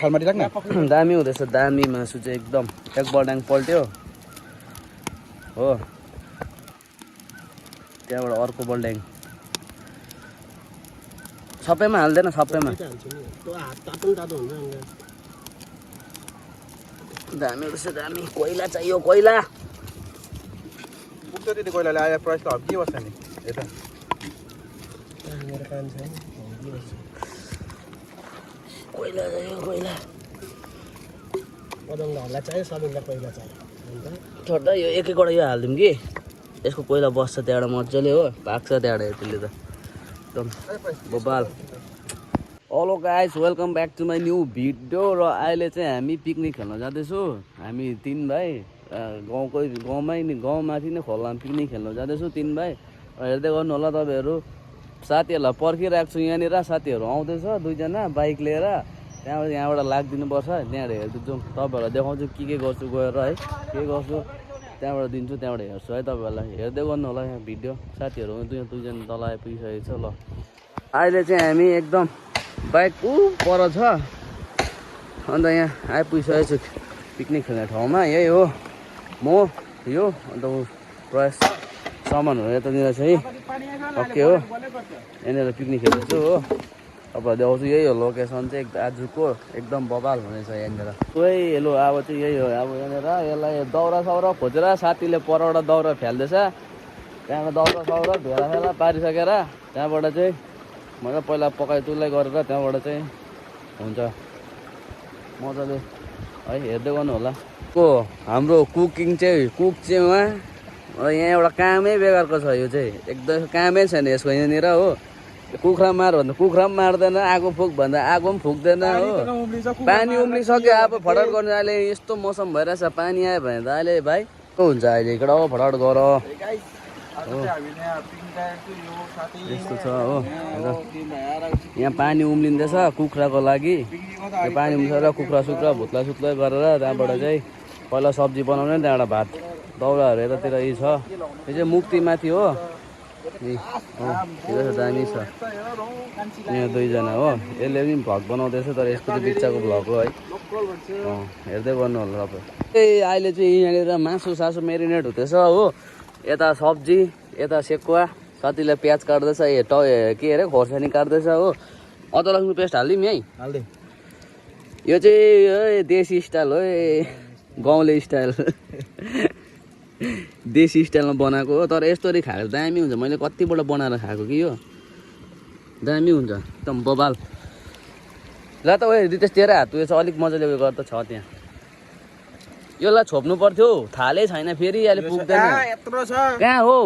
खालमाटी राख्न दामी हुँदैछ दामी मासु चाहिँ एकदम एक बडाङ पल्ट्यो हो त्यहाँबाट अर्को बल्ड्याङ सबैमा हाल्दैन सबैमा दामी रहेछ दामी कोइला चाहियो कोइला पुग्छ त्यति कोइलाले आयो प्राइस त अब के बस्छ नि यता कोइला चाहियो कोइला छोड्दा यो एक एकवटा यो हालिदिउँ कि यसको कोइला बस्छ त्यहाँबाट मजाले हो पाक्छ त्यहाँबाट यसले त एकदम बबाल hello guys welcome back to my new video र अहिले चाहिँ हामी पिकनिक खेल्न जाँदैछौँ हामी 3 भाइ गाउँमाथि नै खोलामा पिकनिक खेल्न जाँदैछौँ 3 भाइ हेर्दै गर्नु होला तपाईँहरू साथीहरूलाई पर्खिरहेको छु यहाँनिर साथीहरू आउँदैछ 2 जना बाइक लिएर यहाँबाट लाग्दिनुपर्छ त्यहाँबाट हेर्दै जाउँ तपाईँहरूलाई देखाउँछु के गर्छु गएर है के गर्छु त्यहाँबाट दिन्छु त्यहाँबाट हेर्छु है तपाईँहरूलाई हेर्दै गर्नु होला यहाँ भिडियो साथीहरू 2 जना तल आइपुगिसकेको छ ल अहिले चाहिँ हामी एकदम बाइक पर छ अन्त यहाँ आइपुगिसकेको छु पिकनिक खेल्ने ठाउँमा यही हो म यो अन्त प्रयास सामानहरू यतानिर छ है ओके हो यहाँनिर पिकनिक खेल्दैछु हो तपाईँहरू देखाउँछु यही हो लोकेसन चाहिँ आजको एकदम बबाल हुनेछ यहाँनिर खोइ हेलो अब चाहिँ यही हो अब यहाँनिर यसलाई दाउरा साउरा खोजेर साथीले परबाट दाउरा फ्याल्दैछ त्यहाँबाट दाउरा साउरा भेला पारिसकेर त्यहाँबाट चाहिँ मजा पहिला पकाइ तुलाई गरेर त्यहाँबाट चाहिँ हुन्छ मजाले है हेर्दै गर्नु होला को हाम्रो कुक चाहिँ उहाँ यहाँ एउटा कामै बेगरको छ यो चाहिँ एकदम कामै छैन यसको यहाँनिर हो कुखुरा मार भन्दा कुखुरा पनि मार्दैन आगो फुक भन्दा आगो पनि फुक्दैन हो पानी उम्लिसक्यो अब फटाफट गर्नु अहिले यस्तो मौसम भइरहेछ पानी आयो भने त अहिले भाइ को हुन्छ अहिले इकडा हो फटाफट गर यस्तो छ हो यहाँ पानी उम्लिँदैछ कुखुराको लागि यो पानी उम्लिएर कुखुरा सुक्रा भुत्ला सुत्ला गरेर त्यहाँबाट चाहिँ पहिला सब्जी बनाउने त्यहाँबाट भात दाउराहरू यतातिर यी छ यो चाहिँ मुक्तिमाथि हो ठिकै छ दामी छ यहाँ 2 जना हो यसले पनि भ्लग बनाउँदैछ तर यसको चाहिँ बिच्चाको भ्लग हो है हेर्दै गर्नु होला तपाईँ अहिले चाहिँ यहाँनिर मासु सासु मेरिनेट हुँदैछ हो यता सब्जी यता सेकुवा साथीले प्याज काट्दैछ के अरे खोर्सानी काट्दैछ हो अदुवा लसुन पेस्ट हालिदिउँ है हाल्दै यो चाहिँ देसी स्टाइल हो गाउँले स्टाइल देसी स्टाइलमा बनाएको हो तर यस्तोरी खाएको दामी हुन्छ मैले कतिपल्ट बनाएर खाएको कि यो दामी हुन्छ एकदम बबाल ल त ओ रितेश तेरो हात उयो छ अलिक मजाले उयो गर्दा छ त्यहाँ यसलाई छोप्नु पर्थ्यो थालै छैन फेरि अहिले पुग्दैन कहाँ हो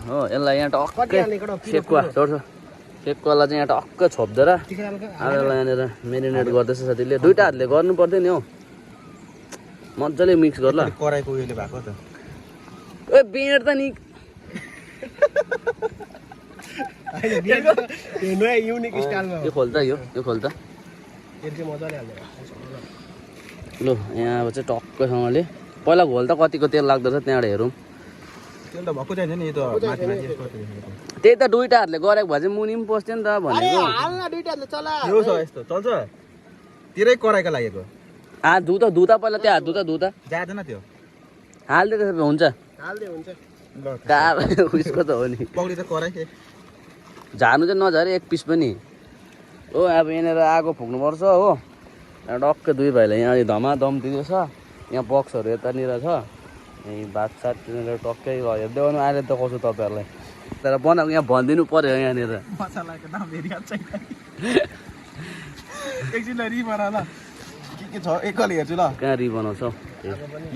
हो यसलाई यहाँ टक्कै सेकुवा छोड्छ सेकुवालाई चाहिँ यहाँ टक्कै छोप्दै र आलुलाई यहाँनिर मेरिनेट गर्दैछ साथीले 2टा हातले गर्नु पर्दैन नि हौ मजाले मिक्स गर ल कराईको उयोले भएको त ए बेड त नि यो खोल त यो खोल त ल यहाँ अब चाहिँ टक्कैसँगले पहिला घोल त कतिको तेल लाग्दो रहेछ त्यहाँबाट हेरौँ तेल त भएको छैन नि यो त माथि त्यही त 2टा हातले गरेको भए चाहिँ मुनि पनि पस्थ्यो नि त भनेको यो छ यस्तो चल्छ तेरै कराईको लागेको हात धुता पहिला त्यो हात धुता जाँदैन त्यो हाल्दै त्यसो भए हुन्छ कार उयसको त हो नि पौडी त कराई झार्नु चाहिँ नझारे एक पिस पनि हो अब यहाँनिर आगो फुक्नुपर्छ हो यहाँ टक्कै 2 भाइलाई यहाँ धमाधम दिँदैछ यहाँ बक्सहरू यतानिर छ यहीँ भात सात यहाँनिर टक्कै हेर्दै गर्नु अहिले देखाउँछु तपाईँहरूलाई तर बनाएको यहाँ भनिदिनु पर्यो यहाँनिर मसलाको नाम हेरिहाल्छ एकछिन रि बना ल के छ एकल हेर्छु ल कहाँ रि बनाउँछौ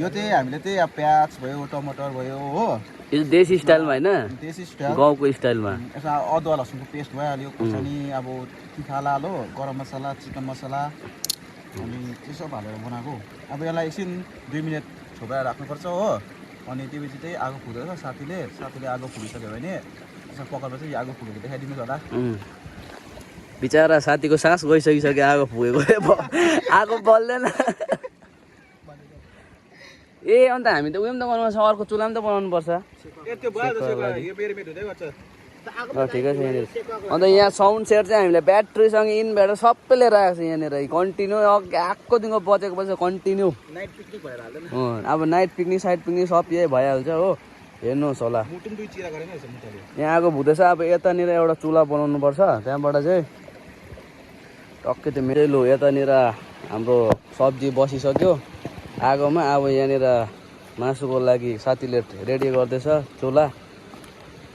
यो चाहिँ हामीले चाहिँ अब प्याज भयो टमाटर भयो हो यो देसी स्टाइलमा होइन देसी स्टाइल गाउँको स्टाइलमा यसमा अदुवा लसुनको पेस्ट भइहाल्यो खोर्सानी अब तिखाला हालो गरम मसला चिकन मसला अनि त्यसो हालेर बनाएको अब यसलाई एकछिन 2 मिनट छोपेर राख्नुपर्छ हो अनि त्यसपछि चाहिँ आगो फुक्दैछ साथीले आगो फुकिसक्यो भने यसमा पकाएपछि यो आगो फुकेको देखाइदिनुहोस् होला बिचरा साथीको सास गइसकिसक्यो आगो फुकेको आगो बल्दैन ए अन्त हामी त उयो पनि त बनाउनु पर्छ अर्को चुल्हा पनि त बनाउनु पर्छ ठिकै छ यहाँनिर। अन्त यहाँ साउन्ड सेट चाहिँ हामीले ब्याट्रीसँग इन्भर्टर सबै लिएर आएको छ यहाँनिर कन्टिन्यू अघि आएको दिनको बजेको पछि कन्टिन्यू। नाइट पिकनिक भएर हाल्दैन अब नाइट पिकनिक साइड पिकनिक सब यही भइहाल्छ हो। हेर्नुहोस् होला मुटुम दुई चिरा गरेन रहेछ मुटुले यहाँ आगो हुँदैछ। अब यतानिर एउटा चुल्हा बनाउनु पर्छ त्यहाँबाट चाहिँ टक्कै त्यो मेरै लु यतानिर हाम्रो सब्जी बसिसक्यो आगोमा। अब यहाँनिर मासुको लागि साथीले रेडी गर्दैछ चुल्हा।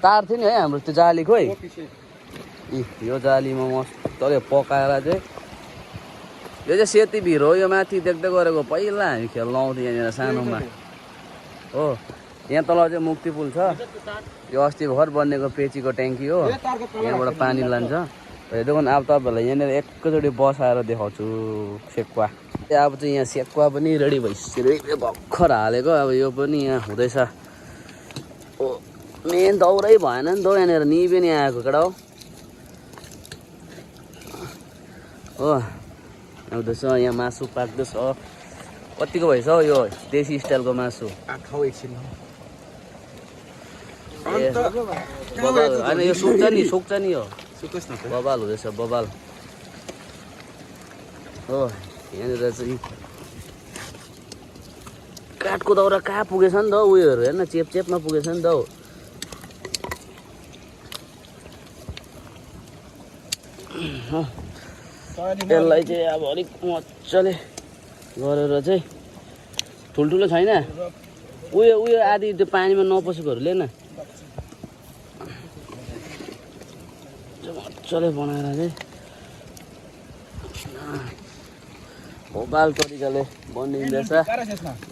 तार थियो नि है हाम्रो त्यो जाली खोइ यो जालीमा मजाले पकाएर चाहिँ यो चाहिँ सेती भिर हो। यो माथि देख्दै गरेको पहिला हामी खेल्न आउँथ्यो यहाँनिर सानोमा हो। यहाँ तल चाहिँ मुक्ति पुल छ। यो अस्ति भर्खर बनिएको पेचीको ट्याङ्की हो। यहाँबाट पानी लान्छ। हेर्नु अब तपाईँहरूलाई यहाँनिर एकैचोटि बसाएर देखाउँछु सेकुवा। अब चाहिँ यहाँ सेकुवा पनि रेडी भइसक्यो भर्खर हालेको। अब यो पनि यहाँ हुँदैछ। ओ मेन दौरै भएन नि त यहाँनिर निबे नि आएको केटा हो। आउँदैछ यहाँ मासु पाक्दैछ। कतिको भएछ हौ यो देसी स्टाइलको मासु? खाऊ एकछिन होइन यो सुक्छ नि यो बबाल हुँदैछ बबाल हो। यहाँनिर चाहिँ काठको दाउरा कहाँ पुगेछ नि त उयोहरू हेर्न चेपमा पुगेछ नि त हौ। यसलाई चाहिँ अब अलिक मजाले गरेर चाहिँ ठुल्ठुलो छैन उयो आदि त्यो पानीमा नपसेकोहरू लिएन मजाले बनाएर चाहिँ भोबाल तरिकाले बनिँदैछ।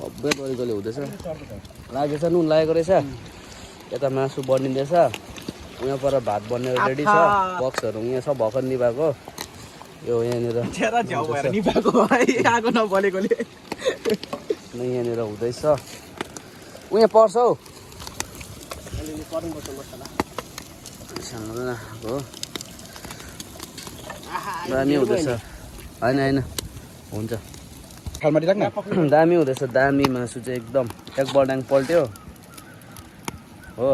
भव्य तरिकाले हुँदैछ। लागेछ नुन लागेको रहेछ। यता मासु बनिँदैछ। यहाँ पर भात बनेर रेडी छ। बक्सहरू यहाँ सब भर्खर निभाएको यो यहाँनिर यहाँनिर हुँदैछ। उहाँ पर्छ हौ हो दामी हुँदैछ। होइन हुन्छ दामी हुँदैछ। दामी मासु चाहिँ एकदम एक बल्डाङ पल्ट्यो हो।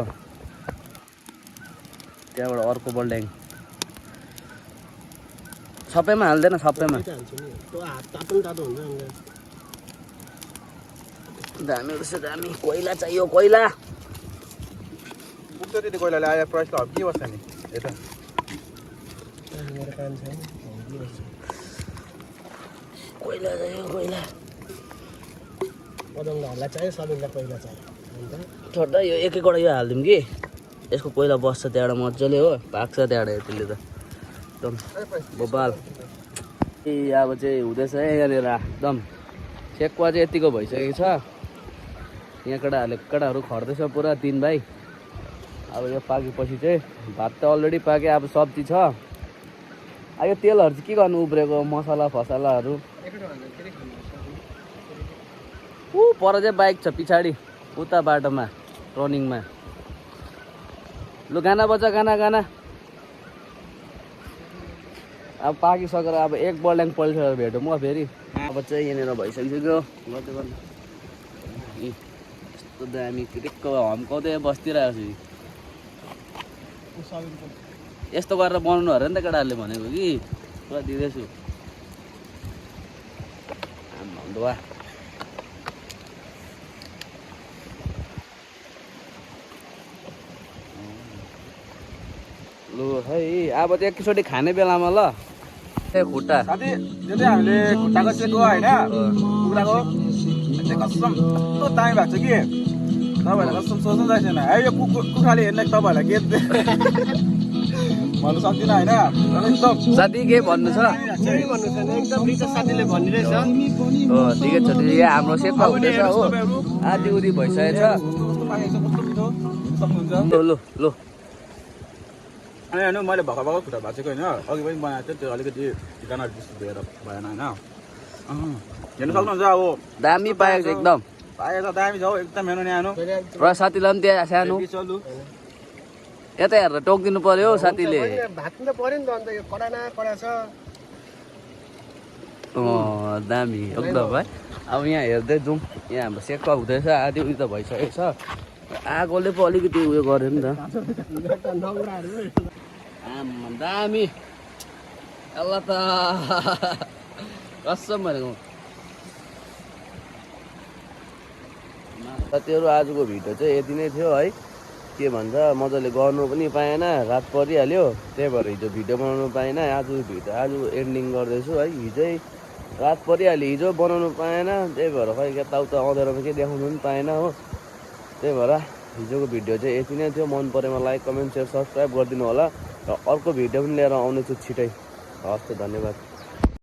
त्यहाँबाट अर्को बल्डाङ सबैमा हाल्दैन सबैमा दामी हुँदैछ दामी। कोइला चाहियो कोइला कोइलाले आएर प्राइस त के बस्छ नि यता कोइला चाहियो कोइला छोड्दा यो एक एकवटा यो हालिदिउँ कि यसको कोइला बस्छ त्यहाँबाट मजाले हो पाक्छ त्यहाँबाट त्यसले त एकदम बबाल। ए अब चाहिँ हुँदैछ है यहाँनिर एकदम सेकुवा चाहिँ यतिको भइसकेको छ। यहाँ केटाहरू खट्दैछ पुरा 3 भाइ। अब यो पाकेपछि चाहिँ भात त अलरेडी पाके। अब सब्जी छ। अब यो तेलहरू चाहिँ के गर्नु उब्रेको मसला फसलाहरू पर चाहिँ बाइक छ पछाडि उता बाटोमा टर्निङमा। लु गाना बजा गाना अब पाकिसकेर अब एक बल्डाङ पल्सेर भेटौँ म फेरि। अब चाहिँ यहाँनिर भइसकिसक्यो गर्दै गर्नु यस्तो दामी क्रिक्क हम्काउँदै बस्दिरहेको छु। यस्तो गरेर बनाउनु अरे नि त केटाहरूले भनेको कि पुरा दिँदैछु। वाह लु है अब चाहिँ एकचोटि खाने बेलामा ल खुट्टा साथी त्यो चाहिँ हामीले खुट्टाको सेट हो होइन कुखुराको चाहिँ कसम कस्तो दामी भएको छ कि तपाईँहरूलाई कसम सोच्नु जाइ छैन है। यो कुखुराले हेर्ने तपाईँहरूलाई के भन्नु सक्दिनँ होइन एकदम साथी के भन्नु छ साथीले भनिरहेछ हो ठिकै छ। यहाँ हाम्रो सेक्वा हुँदैछ हो आधी उधी भइसकेको छ। लु लु होइन मैले भर्खर खुट्टा भाँचेको होइन अघि पनि बनाएको थियो त्यो अलिकति ठिकाना जस्तो भएर भएन होइन हेर्नु सक्नुहुन्छ। अब दामी पाएको छ एकदम पाएको छ दामी छ हौ एकदम हेर्नु न्यानो र साथीलाई पनि त्यहाँ सानो यता हेरेर टोकिदिनु पर्यो हौ साथीले। भात्नु त पर्यो नि त अन्त यो कडा न कडा छ दामी एकदम है। अब यहाँ हेर्दै जाउँ यहाँ हाम्रो सेक्वा हुँदैछ आधी उधी त भइसकेको छ। आगोले पो अलिकति उयो गर्यो नि त नौराहरू आम्मा दामी अल्ला त कसम भनेको साथीहरू आजको भिडियो चाहिँ यति नै थियो है के भन्छ मजाले गर्नु पनि पाएन रात परिहाल्यो त्यही भएर हिजो भिडियो बनाउनु पाएन आज एन्डिङ गर्दैछु है हिजै रात परिहाल्यो हिजो बनाउनु पाएन त्यही भएर खै यताउता अँधेरोमा केही देखाउनु पनि पाएन हो त्यही भएर हिजोको भिडियो चाहिँ यति नै थियो मन परेमा लाइक कमेन्ट सेयर सब्सक्राइब गरिदिनु होला र अर्को भिडियो पनि लिएर आउनेछु छिटै हस् त धन्यवाद।